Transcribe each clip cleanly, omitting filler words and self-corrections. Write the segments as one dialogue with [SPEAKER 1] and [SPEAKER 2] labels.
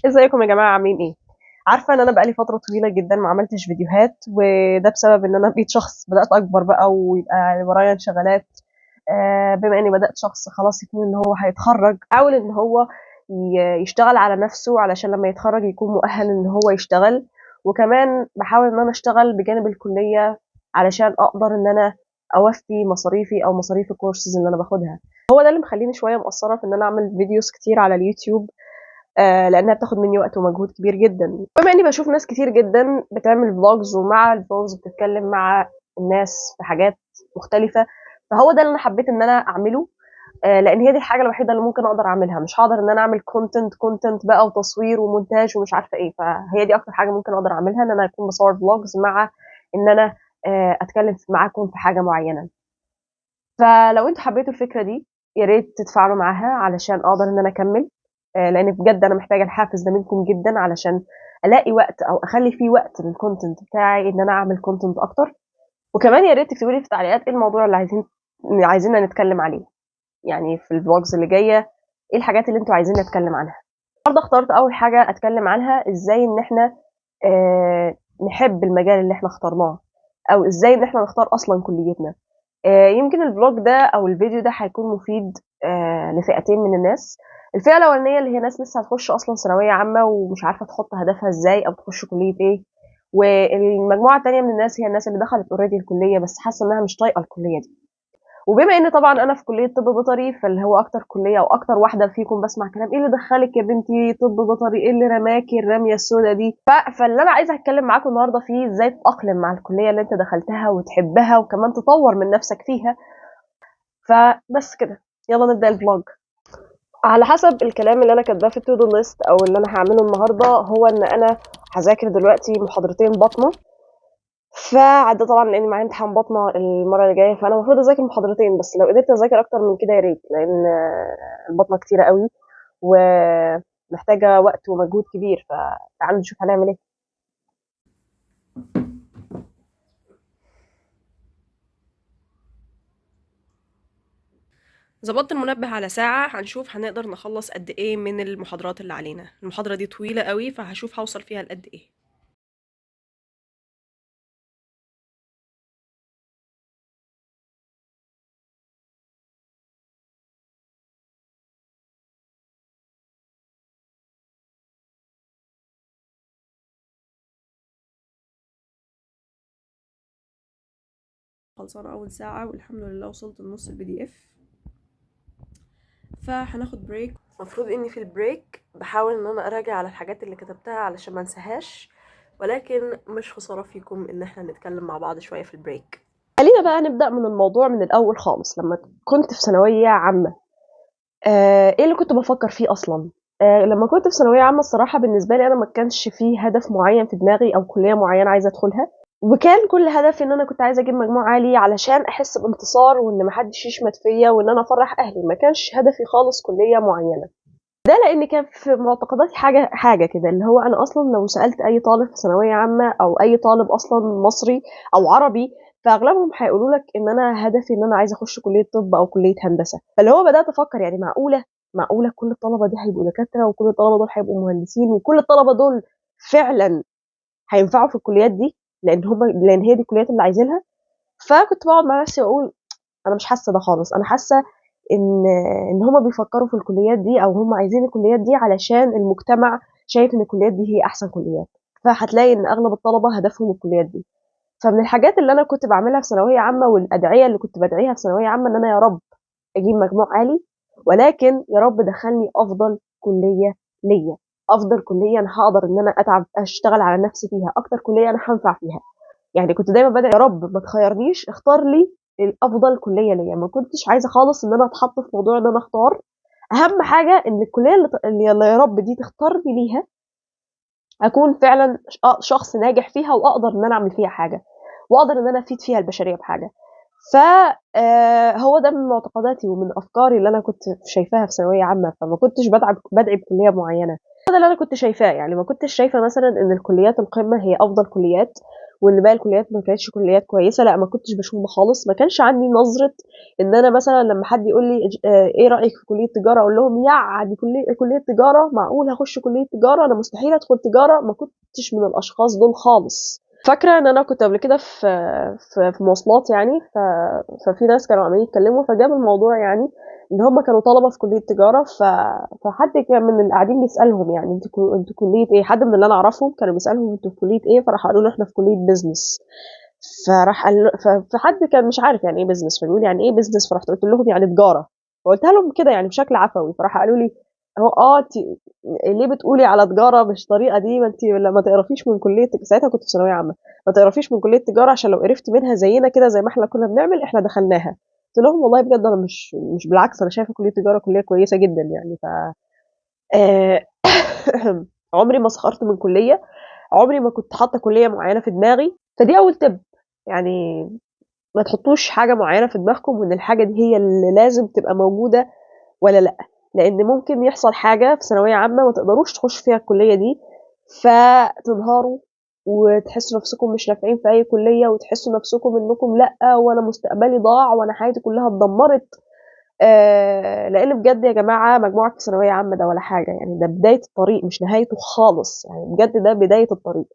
[SPEAKER 1] ازيكم يا جماعة، عاملين ايه؟ عارفه ان انا بقالي فترة طويلة جدا ما عملتش فيديوهات، وده بسبب ان انا بقيت شخص بدات اكبر بقى ويبقى ورايا انشغالات. بما اني بدات شخص خلاص يكون ان هو هيتخرج، حاول ان هو يشتغل على نفسه علشان لما يتخرج يكون مؤهل ان هو يشتغل. وكمان بحاول ان انا اشتغل بجانب الكلية علشان اقدر ان انا اوفي مصاريفي او مصاريف الكورسز اللي انا باخدها. هو ده اللي مخليني شوية مقصرة في ان انا اعمل videos كتير على اليوتيوب، لانها بتاخد مني وقت ومجهود كبير جدا. بما اني بشوف ناس كتير جدا بتعمل vlogs، ومع ال vlogs بتتكلم مع الناس في حاجات مختلفة، فهو ده اللي انا حبيت ان انا اعمله، لان هي دي الحاجة الوحيدة اللي ممكن اقدر اعملها. مش هقدر ان انا اعمل content بقى وتصوير ومونتاج ومش عارفه ايه، فهي دي اكتر حاجة ممكن اقدر اعملها، ان انا اكون بصور vlogs مع ان انا اتكلم معاكم في حاجة معينة. فلو انتوا حبيتوا الفكرة دي يا ريت تتفاعلوا معاها علشان اقدر ان انا اكمل، لان بجد انا محتاجه الحافز ده منكم جدا علشان الاقي وقت او اخلي فيه وقت لل content بتاعي ان انا اعمل content اكتر. وكمان يا ريت تكتبوا لي في التعليقات ايه الموضوع اللي عايزيننا نتكلم عليه، يعني في ال vlogs اللي جاية ايه الحاجات اللي انتوا عايزين نتكلم عنها. النهارده اخترت اول حاجة اتكلم عنها ازاي ان احنا نحب المجال اللي احنا اخترناه، او ازاي ان احنا نختار اصلا كليتنا. يمكن ال vlog ده او الفيديو ده هيكون مفيد لفئتين من الناس. الفئة الاولانية اللي هي ناس لسه هتخش اصلا ثانوية عامة ومش عارفه تحط هدفها ازاي او تخش كليه ايه، والمجموعة الثانية من الناس هي الناس اللي دخلت already الكلية بس حاسه انها مش طايقة الكلية دي. وبما ان طبعا انا في كليه طب بيطري، فاللي هو اكتر كليه او اكتر واحدة فيكم بسمع كلام ايه اللي دخلك يا بنتي طب بيطري، ايه اللي رماكي الرمية السوداء دي. فاللي انا عايزه اتكلم معاكم النهارده فيه ازاي تتاقلم مع الكلية اللي انت دخلتها وتحبها وكمان تطور من نفسك فيها. فبس كده، يلا نبدا ال vlog. على حسب الكلام اللي انا كاتباه في ال to do list او اللي انا هعمله النهارده، هو ان انا هذاكر دلوقتي محاضرتين بطنه، فعدى طبعا لان معايا امتحان بطنه المرة اللي جاية، فانا المفروض اذاكر محاضرتين بس. لو قدرت اذاكر اكتر من كده يا ريت، لان البطنه كتيرة قوي ومحتاجة وقت ومجهود كبير. فتعالوا نشوف هنعمل ايه.
[SPEAKER 2] ظبطت المنبه على ساعة، هنشوف هنقدر نخلص قد ايه من المحاضرات اللي علينا. المحاضرة دي طويلة قوي، فهشوف هوصل فيها لقد ايه. خلصانة أول ساعة والحمد لله وصلت لنص ال PDF، فهناخد break.
[SPEAKER 1] المفروض اني في ال break بحاول ان انا اراجع على الحاجات اللي كتبتها علشان ما انساهاش، ولكن مش خسارة فيكم ان احنا نتكلم مع بعض شوية في ال break. خلينا بقى نبدا من الموضوع من الاول خالص. لما كنت في ثانوية عامة، ايه اللي كنت بفكر فيه اصلا؟ لما كنت في ثانوية عامة الصراحة بالنسبة لي انا ما كانش فيه هدف معين في دماغي او كليه معينة عايزه ادخلها، وكان كل هدفي ان انا كنت عايزه اجيب مجموع عالي علشان احس بانتصار وان محدش يشمت فيا وان انا افرح اهلي. ما كانش هدفي خالص كليه معينة، ده لان كان في معتقداتي حاجة كده، اللي هو انا اصلا لو سالت اي طالب في ثانوية عامة او اي طالب اصلا مصري او عربي، فاغلبهم هيقولوا لك ان انا هدفي ان انا عايزه اخش كليه طب او كليه هندسة. فاللي هو بدات افكر يعني معقولة كل الطلبة دي هيبقوا دكاترة، وكل الطلبة دول هيبقوا مهندسين، وكل الطلبة دول فعلا هينفعوا في الكليات دي لان هي دي الكليات اللي عايزينها. فكنت بقعد مع نفسي واقول انا مش حاسه ده خالص، انا حاسه ان هما بيفكروا في الكليات دي او هما عايزين الكليات دي علشان المجتمع شايف ان الكليات دي هي احسن كليات، فهتلاقي ان اغلب الطلبة هدفهم الكليات دي. فمن الحاجات اللي انا كنت بعملها في ثانوية عامة والادعية اللي كنت بدعيها في ثانوية عامة ان انا يا رب اجيب مجموع عالي، ولكن يا رب دخلني افضل كليه ليا، افضل كليه انا هقدر ان انا اتعب اشتغل على نفسي فيها، اكتر كليه انا هنفع فيها. يعني كنت دايما بدعي يا رب ما تخيرنيش، اختار لي الافضل كليه ليا. ما كنتش عايزه خالص ان انا اتحط في موضوع ان انا اختار. اهم حاجة ان الكلية اللي يا رب دي تختارني ليها اكون فعلا شخص ناجح فيها، واقدر ان انا اعمل فيها حاجة، واقدر ان انا افيد فيها البشرية بحاجة. فهو ده من معتقداتي ومن افكاري اللي انا كنت شايفاها في ثانوية عامة. فما كنتش بدعي بكلية معينة، هذا اللي انا كنت شايفاه. يعني ما كنتش شايفه مثلا ان الكليات القمه هي افضل كليات، وان باقي الكليات ما كانتش كليات كويسة، لا ما كنتش بشوف ده خالص. ما كانش عندي نظره ان انا مثلا لما حد يقول لي ايه رايك في كليه تجارة اقول لهم يا دي كليه تجارة، معقول هخش كليه تجارة، انا مستحيل ادخل تجارة. ما كنتش من الاشخاص دول خالص. فاكره ان انا كنت قبل كده في مواصلات يعني، ففي ناس كانوا عمالين يتكلموا، فجاب الموضوع يعني ان هم كانوا طلبه في كليه تجارة، فحد كان من اللي قاعدين بيسالهم يعني انتوا كليه ايه، حد من اللي انا اعرفهم كانوا بيسالهم انتوا في كليه ايه، فراح قالوا له احنا في كليه business. فراح قال فحد كان مش عارف يعني ايه business، فبيقول يعني ايه business، فرحت قلت لهم يعني تجارة، فقلتها لهم كده يعني بشكل عفوي، فراح قالوا لي هو انت ليه بتقولي على تجارة بالطريقة دي، ما انت لما تقرفيش من كليه، ساعتها كنت في ثانوية عامة، ما تقرفيش من كليه تجارة عشان لو قرفتي منها زينا كده زي ما احنا كنا بنعمل احنا دخلناها. قلت لهم والله بجد انا مش بالعكس، انا شايفه كليه تجارة كليه كويسة جدا يعني. ف عمري ما سخرت من كليه، عمري ما كنت حاطه كليه معينة في دماغي. فدي اول تب، يعني ما تحطوش حاجة معينة في دماغكم وان الحاجة دي هي اللي لازم تبقى موجودة ولا لا، لان ممكن يحصل حاجة في ثانوية عامة ما تقدروش تخشوا فيها الكلية دي، فتنهاروا وتحسوا نفسكم مش نافعين في اي كليه، وتحسوا نفسكم انكم لا وانا مستقبلي ضاع وانا حياتي كلها اتدمرت. لان بجد يا جماعة مجموعك في ثانوية عامة ده ولا حاجة يعني، ده بداية الطريق مش نهايته خالص يعني، بجد ده بداية الطريق.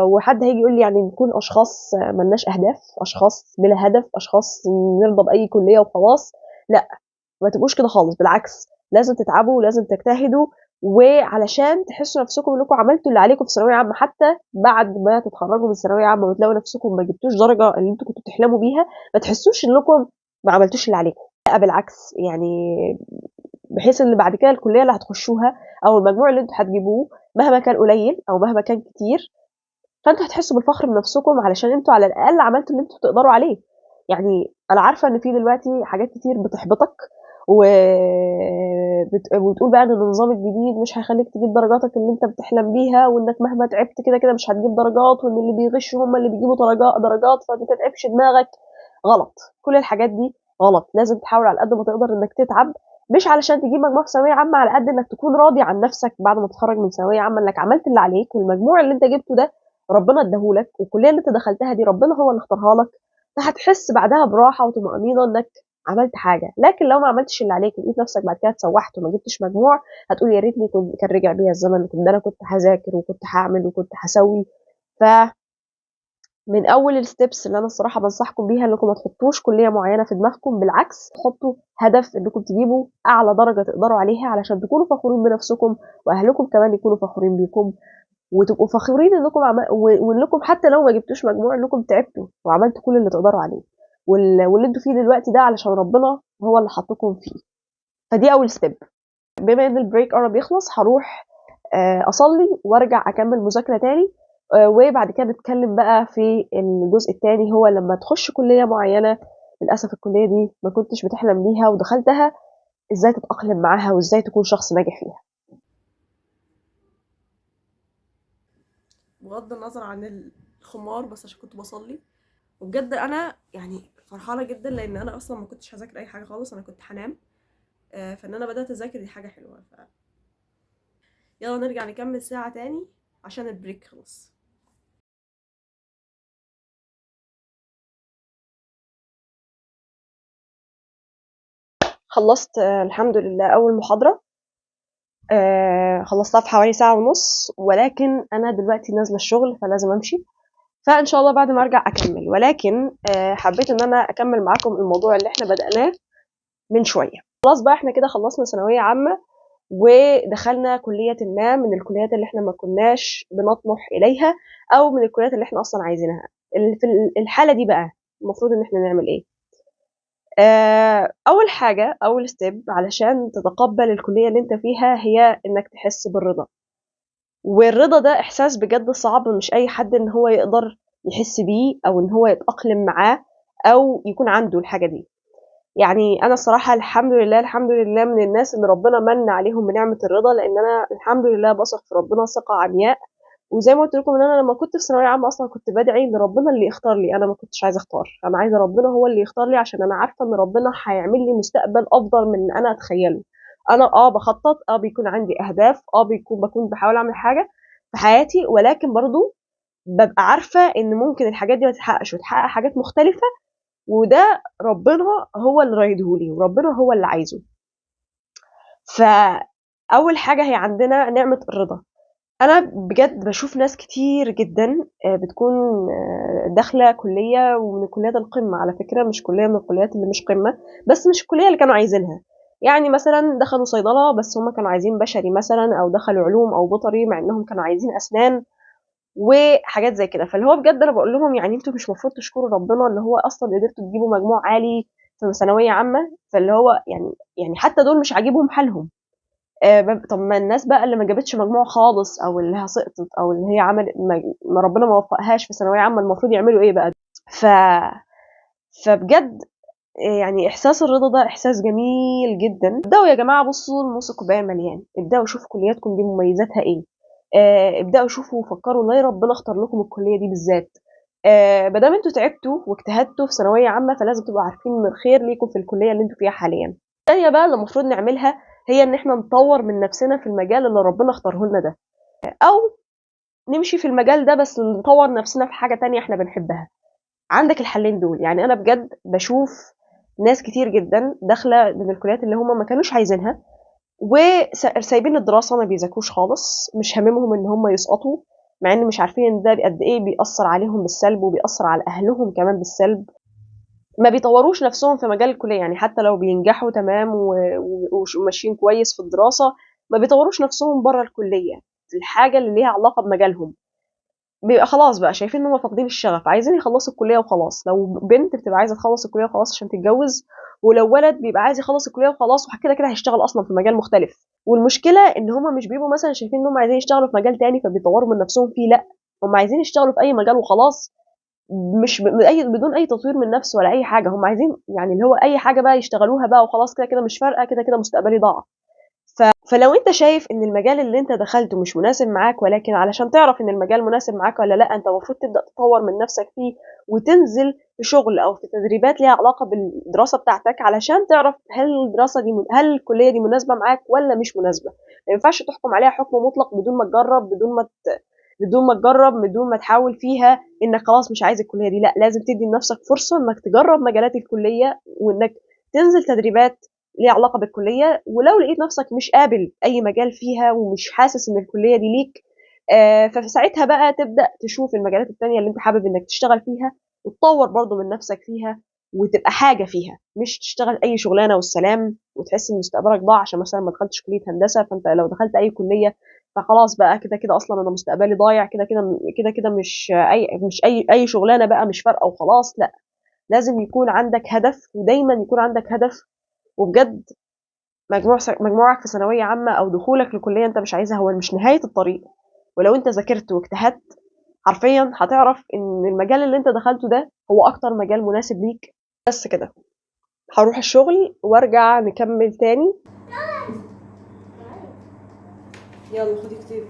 [SPEAKER 1] وحد هيجي يقول لي يعني نكون اشخاص ملناش اهداف، اشخاص بلا هدف، اشخاص نرضى باي كليه وخلاص، لا ما تبقوش كده خالص، بالعكس لازم تتعبوا ولازم تجتهدوا، وعلشان تحسوا نفسكم انكم عملتوا اللي عليكم في ثانوية عامة، حتى بعد ما تتخرجوا من ثانوية عامة وتلاقوا نفسكم ما جبتوش درجه اللي انتوا كنتوا بتحلموا بيها، ما تحسوش انكم ما عملتوش اللي عليكم، لا بالعكس يعني، بحيث ان بعد كده الكلية اللي هتخشوها او المجموع اللي انتوا هتجيبوه مهما كان قليل او مهما كان كتير، فانتوا هتحسوا بالفخر من نفسكم علشان انتوا على الاقل عملتوا اللي انتوا تقدروا عليه. يعني انا عارفه ان في دلوقتي حاجات كتير بتحبطك وبتقول بقى ان النظام الجديد مش هيخليك تجيب درجاتك اللي انت بتحلم بيها، وانك مهما تعبت كده كده مش هتجيب درجات، وان اللي بيغشوا هم اللي بيجيبوا درجات، فانت ما تتعبش دماغك. غلط، كل الحاجات دي غلط. لازم تحاول على قد ما تقدر انك تتعب، مش علشان تجيب مجموع في ثانوية عامة، على قد انك تكون راضي عن نفسك بعد ما تتخرج من ثانوية عامة انك عملت اللي عليك، والمجموع اللي انت جبته ده ربنا اداهولك، والكلية اللي انت دخلتها دي ربنا هو اللي اختارها لك، فهتحس بعدها براحة وطمانينة انك عملت حاجة. لكن لو ما عملتش اللي عليك ولقيت نفسك بعد كده اتسوحت وما جبتش مجموع، هتقول يا ريتني كان رجع بيا الزمن، كنت انا كنت هذاكر وكنت هعمل وكنت هسوي. ف من اول الستبس اللي انا الصراحة بنصحكم بيها انكم ما تحطوش كليه معينة في دماغكم، بالعكس حطوا هدف انكم تجيبوا اعلى درجه تقدروا عليها علشان تكونوا فخورين بنفسكم، واهلكم كمان يكونوا فخورين بيكم، وتبقوا فخورين انكم وانكم حتى لو ما جبتوش مجموع انكم تعبتوا وعملتوا كل اللي تقدروا عليه، واللي انتوا فيه دلوقتي ده علشان ربنا هو اللي حطكم فيه. فدي اول step. بما ان ال break قرب يخلص، هروح اصلي وارجع اكمل مذاكرة تاني، وبعد كده نتكلم بقى في الجزء التاني، هو لما تخش كليه معينة للاسف الكلية دي ما كنتش بتحلم بيها ودخلتها، ازاي تتاقلم معاها وازاي تكون شخص ناجح فيها.
[SPEAKER 2] بغض النظر عن الخمار، بس عشان كنت بصلي، وبجد انا يعني فرحانة جدا لان انا اصلا ما كنتش هذاكر اي حاجة خالص، انا كنت هنام، فان انا بدات اذاكر دي حاجة حلوة. يلا نرجع نكمل ساعة تاني عشان ال break خلص.
[SPEAKER 1] خلصت الحمد لله اول محاضرة، خلصتها في حوالي ساعة ونص، ولكن انا دلوقتي نازله الشغل فلازم امشي، فان شاء الله بعد ما ارجع اكمل. ولكن حبيت ان انا اكمل معاكم الموضوع اللي احنا بدأناه من شوية. خلاص بقى احنا كده خلصنا ثانوية عامة ودخلنا كليه ما من الكليات اللي احنا ما كناش بنطمح اليها، او من الكليات اللي احنا اصلا عايزينها. في الحالة دي بقى المفروض ان احنا نعمل ايه؟ اول حاجة، اول step علشان تتقبل الكلية اللي انت فيها هي انك تحس بالرضا. والرضا ده احساس بجد صعب، مش اي حد ان هو يقدر يحس بيه او ان هو يتاقلم معاه او يكون عنده الحاجة دي. يعني انا الصراحة الحمد لله الحمد لله من الناس اللي ربنا من عليهم بنعمه الرضا، لان انا الحمد لله بثق في ربنا ثقة عمياء. وزي ما قلت لكم ان انا لما كنت في ثانوية عامة اصلا كنت بدعي ان ربنا اللي يختار لي، انا ما كنتش عايزه اختار، انا عايزه ربنا هو اللي يختار لي، عشان انا عارفه ان ربنا هيعمل لي مستقبل افضل من ان انا اتخيله. انا بخطط، بيكون عندي اهداف، بكون بحاول اعمل حاجة في حياتي، ولكن برضو ببقى عارفه ان ممكن الحاجات دي ما تتحققش وتحقق حاجات مختلفة، وده ربنا هو اللي رايدهولي وربنا هو اللي عايزه. فاول حاجة هي عندنا نعمه الرضا. انا بجد بشوف ناس كتير جدا بتكون داخله كليه، ومن كليات القمه على فكرة، مش كليه من الكليات اللي مش قمة، بس مش الكلية اللي كانوا عايزينها. يعني مثلا دخلوا صيدلة بس هم كانوا عايزين بشري مثلا، او دخلوا علوم او بيطري مع انهم كانوا عايزين اسنان وحاجات زي كده. فاللي هو بجد انا بقول لهم يعني انتوا مش المفروض تشكروا ربنا اللي هو اصلا قدرتوا تجيبوا مجموع عالي في ثانوية عامة؟ فاللي هو يعني حتى دول مش عاجبهم حالهم. طب ما الناس بقى اللي ما جابتش مجموع خالص، او اللي هي سقطت، او اللي هي عمل ما ربنا ما وفقهاش في ثانوية عامة، المفروض يعملوا ايه بقى؟ فبجد يعني احساس الرضا ده احساس جميل جدا. ابداوا يا جماعة بصوا لنص الكوباية مليان، ابداوا شوفوا كلياتكم دي مميزاتها ايه، ابداوا شوفوا وفكروا ليه ربنا اختار لكم الكلية دي بالذات. ما دام انتوا تعبتوا واجتهدتوا في ثانوية عامة، فلازم تبقوا عارفين ان الخير ليكم في الكلية اللي انتوا فيها حاليا. الثانية بقى اللي المفروض نعملها هي ان احنا نطور من نفسنا في المجال اللي ربنا اختاره لنا ده، او نمشي في المجال ده بس نطور نفسنا في حاجة تانية احنا بنحبها. عندك الحلين دول. يعني انا بجد بشوف ناس كتير جدا داخله من الكليات اللي هم ما كانوش عايزينها، وسايبين الدراسة، ما بيذاكروش خالص، مش هاممهم ان هم يسقطوا، مع ان مش عارفين ان ده قد ايه بيأثر عليهم بالسلب وبيأثر على اهلهم كمان بالسلب. ما بيطوروش نفسهم في مجال الكلية، يعني حتى لو بينجحوا تمام وماشيين كويس في الدراسة، ما بيطوروش نفسهم بره الكلية في الحاجة اللي ليها علاقة بمجالهم. بيبقى خلاص بقى شايفين ان هم فاقدين الشغف، عايزين يخلصوا الكلية وخلاص. لو بنت بتبقى عايزه تخلص الكلية وخلاص عشان تتجوز، ولو ولد بيبقى عايز يخلص الكلية وخلاص، وكده كده هيشتغل اصلا في مجال مختلف. والمشكلة ان هم مش بيبقوا مثلا شايفين ان هم عايزين يشتغلوا في مجال تاني فبيطوروا من نفسهم فيه، لا هم عايزين يشتغلوا في اي مجال وخلاص، مش بدون اي تطوير من نفسه ولا اي حاجة. هم عايزين يعني اللي هو اي حاجة بقى يشتغلوها بقى وخلاص، كده كده مش فارقه، كده كده مستقبلي ضاع. فلو انت شايف ان المجال اللي انت دخلته مش مناسب معاك، ولكن علشان تعرف ان المجال مناسب معاك ولا لا، انت المفروض تبدا تطور من نفسك فيه وتنزل في شغل او في تدريبات ليها علاقة بالدراسة بتاعتك، علشان تعرف هل الدراسة دي هل الكلية دي مناسبة معاك ولا مش مناسبة. ما ينفعش تحكم عليها حكم مطلق بدون ما تجرب، بدون ما تجرب، بدون ما تحاول فيها انك خلاص مش عايز الكلية دي. لا، لازم تدي لنفسك فرصة انك تجرب مجالات الكلية وانك تنزل تدريبات ليها علاقة بالكلية، ولو لقيت نفسك مش قابل اي مجال فيها ومش حاسس ان الكلية دي ليك، فساعتها بقى تبدا تشوف المجالات التانية اللي انت حابب انك تشتغل فيها وتطور برضو من نفسك فيها وتبقى حاجة فيها، مش تشتغل اي شغلانة والسلام وتحس ان مستقبلك ضاع عشان مثلا ما دخلتش كليه هندسة. فانت لو دخلت اي كليه فخلاص بقى كده كده اصلا انا مستقبلي ضايع، كده كده كده كده مش اي مش اي اي شغلانة بقى مش فارقه وخلاص. لا، لازم يكون عندك هدف، ودايما يكون عندك هدف. وبجد مجموعك في ثانوية عامة او دخولك لكليه انت مش عايزها هو مش نهاية الطريق. ولو انت ذاكرت واجتهدت حرفيا هتعرف ان المجال اللي انت دخلته ده هو اكتر مجال مناسب ليك. بس كده هروح الشغل وارجع نكمل تاني. يلا خدي كتير.